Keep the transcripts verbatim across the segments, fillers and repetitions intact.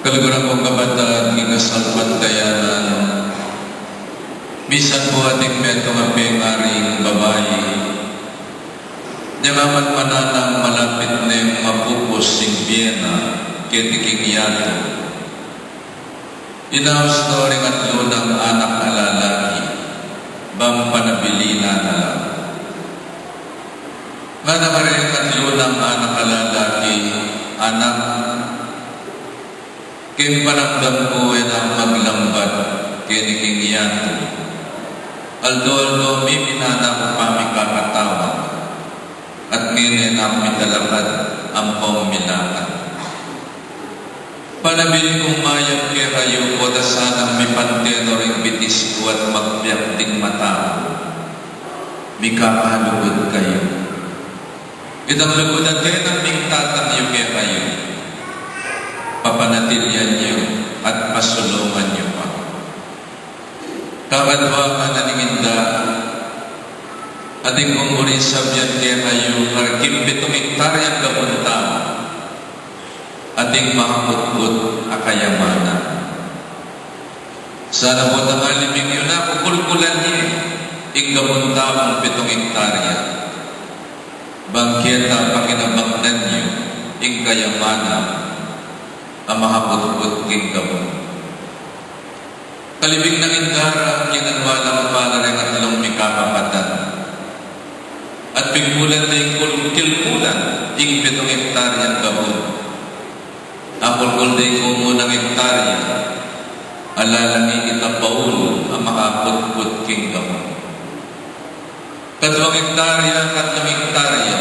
Kaluguran kung kapatad king kasalpantayanan, misan pu atin metung a pengaring babai, nya nga man mananang malapit neng mapupus ing bie na keti king yatu. Inaus no ring atlu nang anak a lalaki, bang panabilin na la. Ngana karing atlu nang anak a lalaki, anak, king panagdam ku e na ku maglambat keni king yatu. Aldo-aldo miminan na ku pamikakatawang, at ngeni e na ku mitalakad ampong milakad. Panabilin kung mayap kekayu, pota sanang mipante no ring bitis ku at magpiak ding mata ku. Mikakalugud kayu. Itang lugud a tenang mingtatang yu kekayu, papanatilian yu at pasulungan yu pa. Kakadwa ka na ning inda, atin kung buri sabian kekayu, karing pitung ektaryang gabun tamu, atin makutkut a kayamanan. Sana potang aliming yu na kukulkulan ye ing gabun tamung pitung ektarya. Bang keta pakinabaknan yu ing kayamanan a makakutkut king gabun. Kalibing nang inda ra, kinanwa lang pala reng atlung mikakapatad at pigmulan deng kul-, kilkulan ing pitung ektaryang gabun. Akulkul deng kumunang ektarya, ala lang ikit a baul a makakutkut king gabun. Kaduang ektarya, katlung ektarya,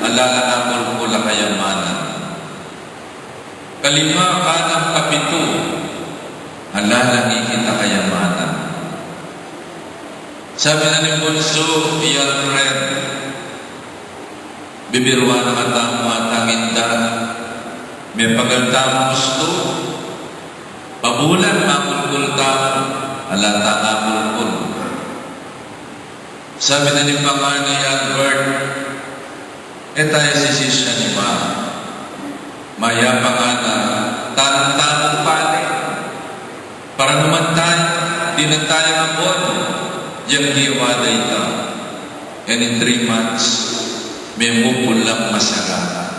ala lang akulkul a kayamanan. Kalima, kanam, kapitu, ala lang ikit a kayamanan. Sabi na ning bunsu, i Alfred, bibiruan na katamu ata ing inda, mepagal tamung ustu, pabulan makulkul tamu, ala tang akulkul. Sabi na ning panganay, Albert, e taya sisisyan iba. Mayap a ngana, tanam tamung pale. Para nu man taya, dinan taya abono, yang giwa da ita. And in three months, memupul lang masagana.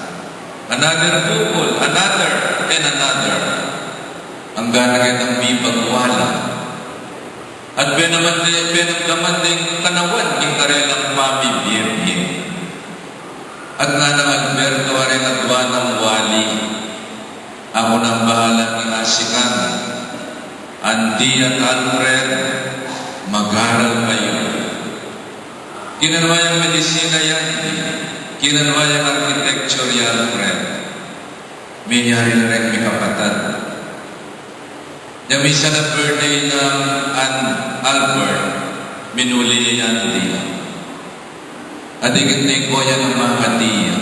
Another pupul, another, and another. Anggang ketang mibagwa la. At penamande, penamdaman deng kanawan king karelang pamibie-bie. At nganang Alberto, areng adwa nang wali, aku nang bahala king asikan. Andy at Alfred, mag-aral kayu. Kinanwa yang medisina i Andy, kinanwa yang architecture i Alfred. Meyari la reng mikapatad. Nya misan a birthday nang An-, Albert, minuli ya i Andy. At ikit ne ing koya na makati ya.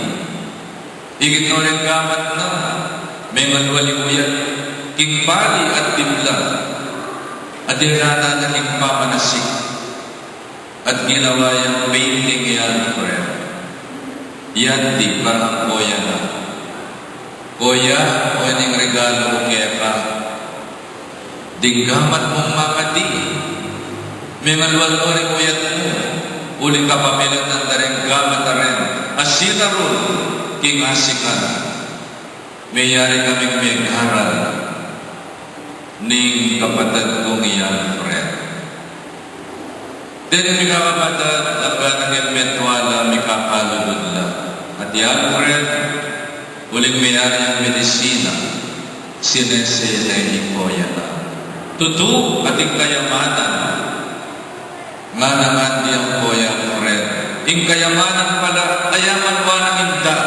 Ikit no reng gamat na, mengalwal ing uyat king pali at timpla. At iranan na king pamanasik. At ginawa yang painting i Alfred. Yan, di parang koya na. Koya, o, ining regalu ku keka. Ding gamat mung makati. Mengalwal no ring uyat mu. Uling kapamilatan da ring gamat a ren a sinarul king asikan. Meyari kaming megaral ning kapatad kung i Alfred. Deng mikakapatad, anggang ing metua la, mikakalugud la. At i Alfred, uling meyari yang medisina, sinese ne ing koya na. Tutu, ating kayamanan. Ngana ngan ding koya, Alfred, ing kayamanan pala, ayaman wa nang inda.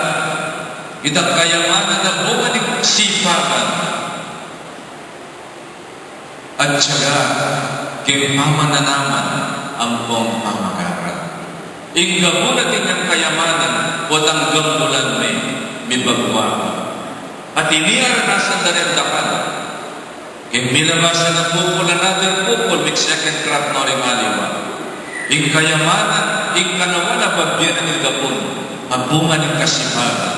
Itang kayamanan a bunga ning kasipagan. At saka, king pamananaman ampong pamagaral. Ing gabun atin yang kayamanan, potang gambulan me, mibagwa. At ini aranasan da ring dakal. King milabasan a pupul, another pupul, mig second crop no ring aliwa. Ing kayamanan, ing kanawan a babie na ning gabun, a bunga ning kasipagan,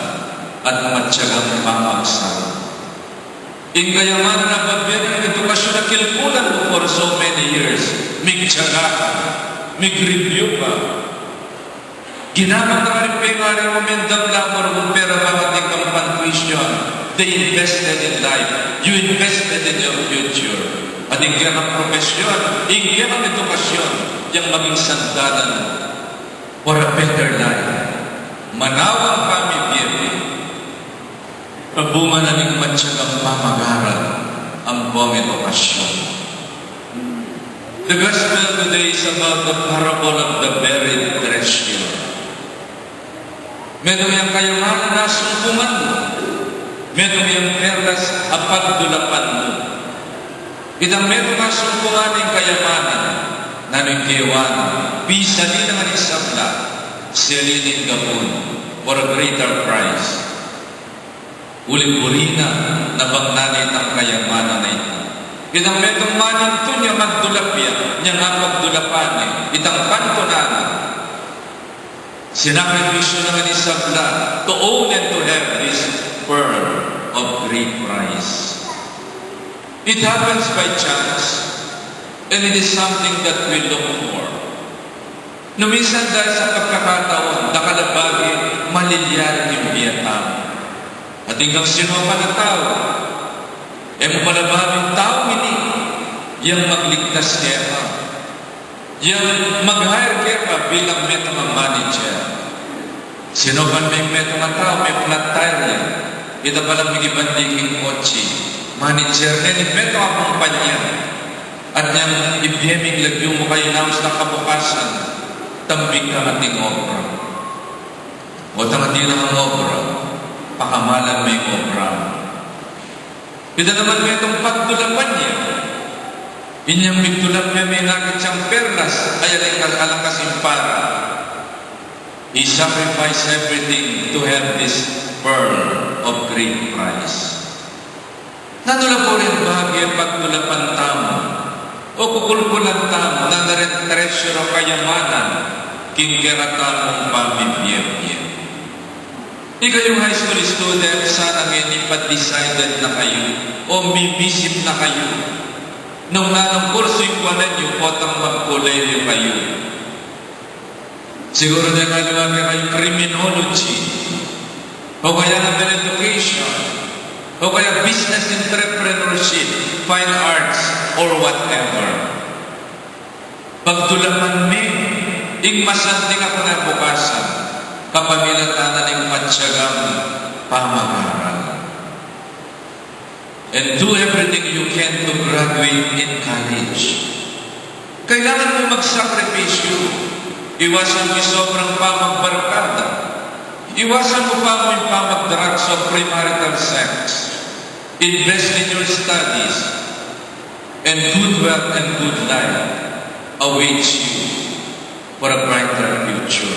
at matyagang pamagsarang. Ing kayamanan a babie ning edukasyon a kilkulan mu for so many years, migtiyaga ka, migreview ka. Ginamit na ka rin pengari mu, mendam la mu rung pera para atin kang pang-tuition. They invested in life. You invested in your future. At ing kekang profesyon, ing kekang edukasyon, yang maging sandalan for a better life. Manawang pamibie-bie. Pabungan na ning matyagang pamag-aral ampong edukasyon. The gospel today is about the parable of the buried treasure. Metung yang kayamanan a sungkungan mu, metung yang perlas a pagdulapan mu. Itang metung a sungkungan ing kayamanan, nanu ing kewan, pisali na ngan ing sabla, seli ning gabun, for a greater price. Uling buri na, nabang na ne itang kayamanan a ita. Itang metung manintu nya magdulap ya, nya nga pagdulapan ne, itang kantunan na. Sinakripisyo na ngan ing sabla to own and to have this pearl of great price. It happens by chance, and it is something that we look for. Nung minsan dahil sa pagkakataon, dakal a bage, malilyari ing bie tamu. At ing kang sinopan a tau, e mu pala babing tau ini, yang magligtas keka, yang mag-hire keka bilang metung a manager. Sinopan me ing metung a tau, me flat tire ya. Ita palang migibandi king kotse. Manager ne ning metung a kumpanya. At nyang ibie ming lagyu mu kayang inaus na kabukasan, tambik ka ating obra. O tang atin nang obra, pakamalan me ing obra. Ita naman metung pagdulapan ya. Inyang migdulap ya, menakit yang perlas, ay alang kas-, alang kasimpara. He sacrificed everything to have this pearl of great price. Nanu la pu ring bage pagdulapan tamu o kukulkulan tamu, nanu ring treasure o kayamanan king kekatamung pamibie-bie? Ikayung high school student, sana ngeni pa-decided na kayu o mimisip na kayu nung nanung kursu ing kuanan yu potang magkolehiyu kayu. Siguru deng aliwa kekayu criminology, o kaya naval education, o kaya business entrepreneurship, fine arts, or whatever. Pagdulapan me ing masanting a kinabukasan, kapamilatan na ning matyagang pamag-aral. And do everything you can to graduate in college. Kailangan mu magsakripisyu. Iwasan mu ing sobrang pamagbarkada. Iwasan mu pa mu ing pamag-drugs o premarital sex. Invest in your studies. And good wealth and good life awaits you for a brighter future.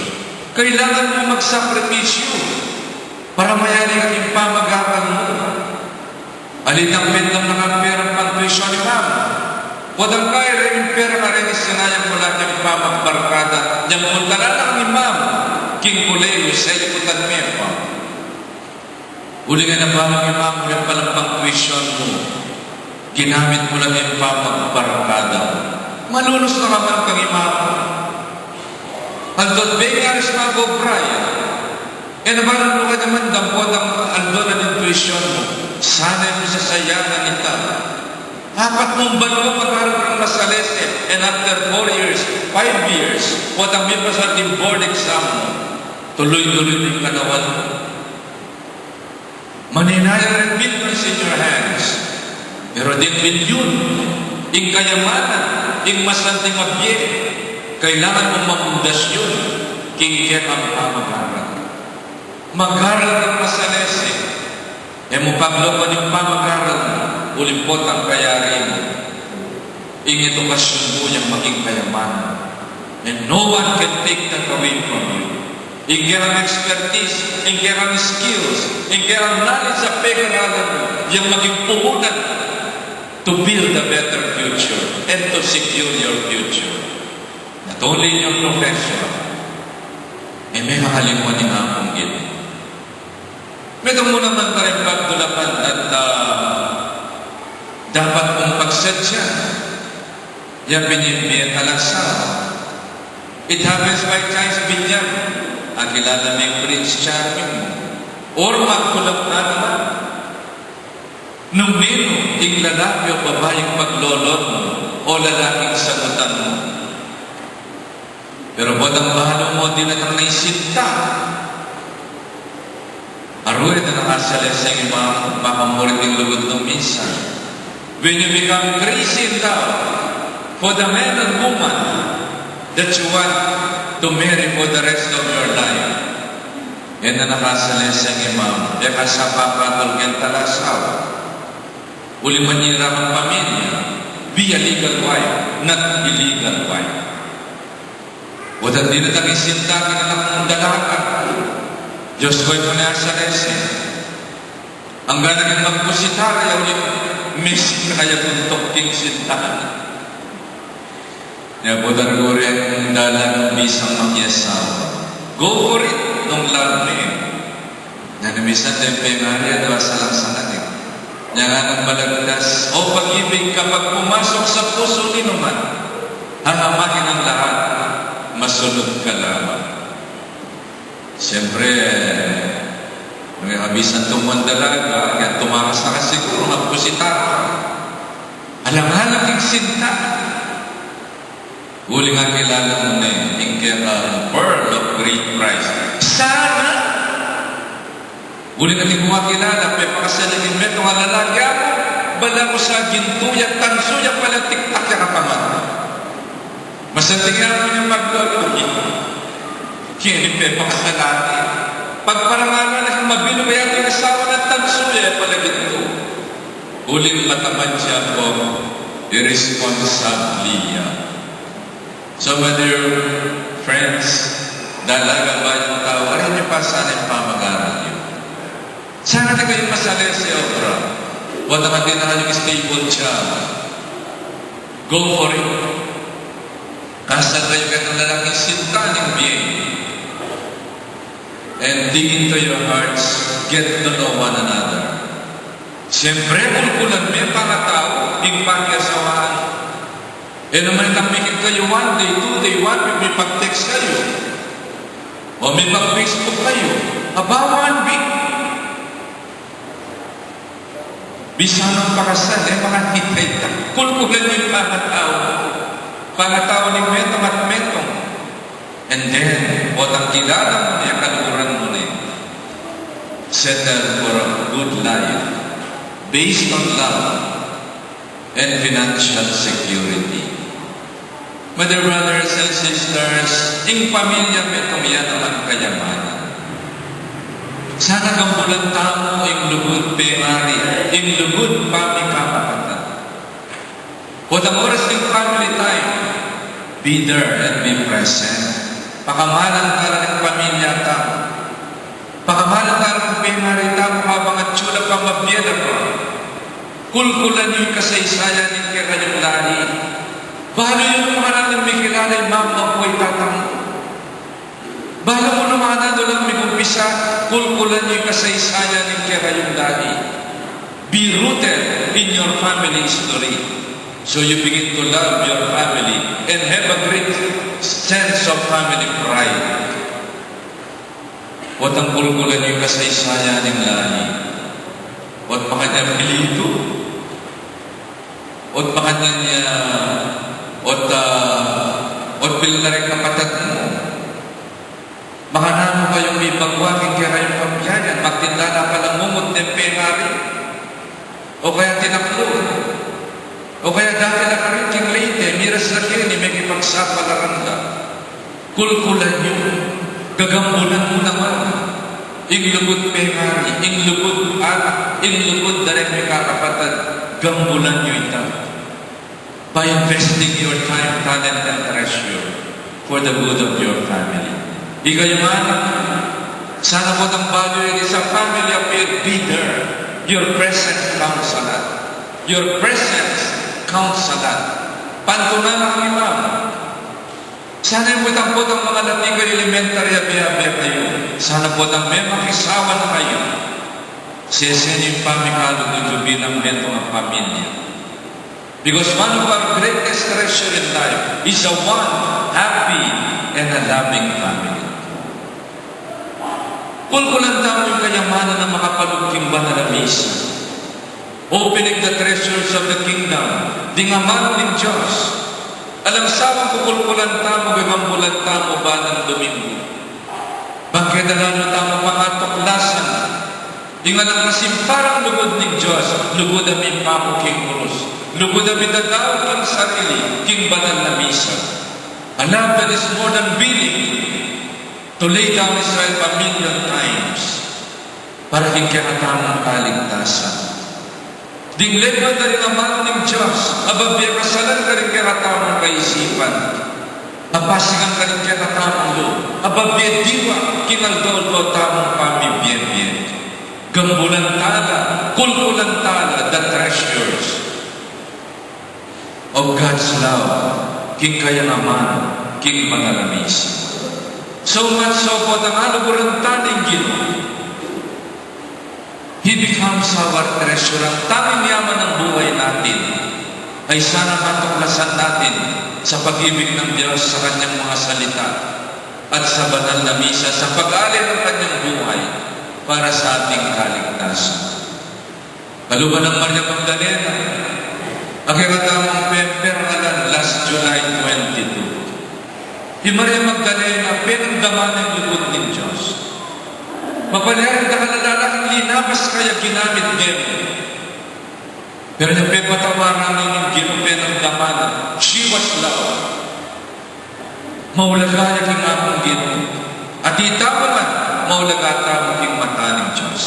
Kailangan mu magsakripisyu para mayari ka king pamag-aral mu. Alintang mendam na kang perang pang-tuition i mama, potang kaya reng pera karing isinayang mu la king pamagbarkada, nyang puntalan na kang i mama king kolehiyu, sa ikutan me pa. Uling e na balu ing i mama mu ring palang pang-tuition mu, ginamit mu la king pamagbarkada. Malunus na ka man kang i mama mu. Aldo at bengi aris mag-obra ya. E na balu mu kaya mandam potang aldo na ning tuition mu, sana e mu sasayangan ita. Apat mung ban mu pag-aral kang masalese, and after four years, five years, potang mipasal ing board exam mu, tuluy-tuluy ing kanawan mu. Maninaya ring millions in your hands. Pero ding milyun, ing kayamanan, ing masanting a bie, kailangan mung mapundasyon king kekang pamag-aral. Mag-aral kang masalese, e mu paglokan ing pamag-aral mu, uling potang kayari mu ing edukasyon mu yang maging kayamanan. And no one can take that away from you. Ing kekang expertise, ing kekang skills, ing kekang knowledge a pekaralan mu, yang maging puhunan to build a better future and to secure your future. Not only in your profession, e me kakalingwan ing Apung Ginu. Metung mu naman taring pagdulapan at, ah, Dapat mung pagsadya, ya pin ing bie talasawa. It happens by chance, binyan, akilala me ing Prince Charming mu, or magkulap na naman. Nung ninu ing lalaki o babaing paglolon mu o lalaking sagutan mu? Pero potang balu mu, dinan na ing sinta. Aru, e na nakasalese ing imam, makamurit ing lugud nung minsan. When you become crazy in love for the man or woman that you want to marry for the rest of your life, e na nakasalese ing imam, e ka sa papatul keng talasawa. Uli, manira kang pamilya, be a legal wife, not illegal wife. Potang dinan na ing sinta king anak mung dalaga, Dios ku, e ku na salese. Anggang naging magpusitar ya, uli, misi kaya buntuk king sinta. Ya, potang guri, dalagang bisang makiasawa, go for it, nung love me. Nanu, minsan deng pengari, e da salang-salang e. Nya ngan malagtas, o pag-ibig, kapag pumasok sa pusu ninuman, hahamakin ang lahat, masunod ka lamang. Siyempre, nung e ka bisang tumuan dalaga, kaya tumakas na ka siguru, magpusitar ka. Alang-alang ing sinta. Uling akilala mu ne ing keka Pearl of Great Price. Sana! Uling atin kung akilala, pepakasal ya king metung a lalaki, aku, bala ku sa gintu ya, tansu ya, pala tiktak ya kapaman. Masanting ya ku ing maglolo. Keni pepakasal atin. Pagparangalan na king mabilug a yatu ing asawa na, tansu ya, pala gintu. Uling matamad ya ku, iresponsable ya. So, my dear friends, dalaga, bayung tau, arin yu pa sana ing pamag-aral yu. Sana di kayu masalese obra. Potang atin na kayung stable job, go for it. Kasal kayu keng lalaking sinta ning bie. And dig into your hearts, get to know one another. Siyempre, kulkulan me pangatau ing pakiasawaan. E naman itang mikit kayu one day, two day, one week, mipag-text kayu o mipag-Facebook kayu. Aba, one week. Bisa nung pakasal, e, makakita ita. Kulkulan yu ing pangatau. Pangatau ning metung at metung. And then, potang kilala mu ne, kaluguran mu ne, settle for a good life based on love and financial security. My dear brothers and sisters, ing pamilya metung ya naman kayamanan. Sana gambulan tamu ing lugud pengari, ing lugud pamikakapatad. Potang oras ning family time, be there and be present. Pakamalan tala ning pamilya tamu. Pakamalan tala ning pengari tamu, kabang atyu la pa, mabie la pa. Kulkulan yu ing kasaysayan ning kekayung lahi. Balu yu nung makananu mikilala ing mama mu, ing tata mu. Balu mu nung makananu lang migumpisa, kulkulan yu ing kasaysayan ning kekayung lahi. Be rooted in your family history, so you begin to love your family and have a great sense of family pride. Potang kulkulan yu ing kasaysayan ning lahi, ot makanyan pilitu, ot makanyan ya, ot, ah, ot pil na ring kapatad mu. Makananu kayung mibagwa king kekayung pamilya, magtinda na palang mungut deng pengari, o kaya tinaklu, o kaya dati la karin king Leyte, miras la keni, mekipagsapalaran la. Kulkulan yu, gagambulan mu naman ing lugud pengari, ing lugud anak, ing lugud da ring mikakapatad, gambulan yu ita by investing your time, talent, and treasure for the good of your family. Ikayu man, sana potang balu yu rin sa family affair, be there. Your presence counts a lot. Your presence counts a lot. Pantunan na kami, ma'am. Sana ing potang-potang mangalati kayu, elementary, abe-abe kayu. Sana potang memakisawa na kayu, sese ne ing pamikalugud yu bilang metung a pamilya. Because one of our greatest treasure in life is a one happy and a loving family. Kulkulan tamu ing kayamanan a makapalub king banal a misa. Opening the treasures of the kingdom, ding amanu ning Dios. Alang sawang kukulkulan tamu, gagambulan tamu, banal Domingo. Bang keta lalu tamu pang atuklasan ing alang kasimparang lugud ning Dios, lugud a mipaku king krus, lugud a midadau king sarili king banal a misa. A love that is more than willing to lay down his life a million times para king kekatamung kaligtasan. Ding lengua da ring amanu ning Dios, a babie kasalan karing kekatamung kaisipan, a pasikan karing kekatamung lub, a babie diwa king aldo-aldo tamung pamibie-bie. Gambulan tala, kulkulan tala, the treasures of God's love king kayang amanu king banal a misa. So much so, potang aluguran ta ning Ginu. He becomes our treasure. Ang tanging yaman ng buhay natin ay sana matuklasan natin sa pag-ibig ng Diyos sa kanyang mga salita at sa banal na misa, sa pag-alay ng kanyang buhay para sa ating kaligtasan. Kaluban nang Maria Magdalena, a kekatamung pemperangalan last July twenty-two. I Maria Magdalena, penamdaman na ing lugud ning Dios. Mapalyaring dakal a lalaking linabas kaya ginamit deni. Pero inyang pepatawaran ne ning Ginu, penamdaman na. She was loved. Maulaga ya king Apung Ginu. At itamu man, maulaga tamu king mata ning Dios.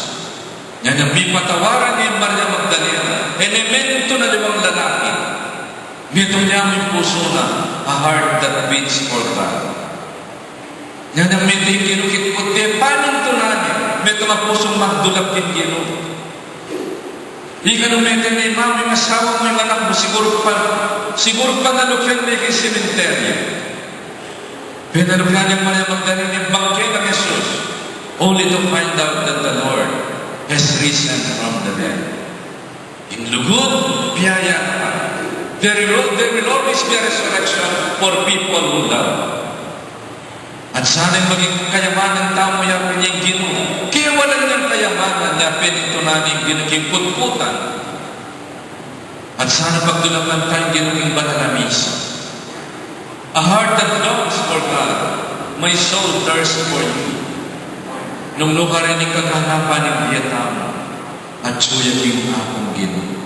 Inyang mipatawaran ne i Maria Magdalena, e ne mentu na liwang lalaki. Metung ya mu ing pusu na, a heart that beats for God. Inyang metung king Ginu, kitkutan ne, pamintunan ne, metung a pusung magdulap king Ginu. Ika nu metung ne, mami, ing asawa mu, ing anak mu, siguru pa, siguru pa nalukian ne king sementeryo. Pinalukian ne i Maria Magdalena ing bangke nang Jesus, only to find out that the Lord has risen from the dead. Ing lugud, biyaya pa. There will, there will always be a resurrection for people who love. At sana ing maging kayamanan tamu ya pin ing Ginu. Kewalan yang kayamanan ya pin ing tuna ning Ginu king putputan. At sana pagdulapan taya ing Ginu king banal a misa. A heart that longs for God, my soul thirsts for you. Nung nukarin ing kaganapan ning bie tamu, atyu ya king Apung Ginu.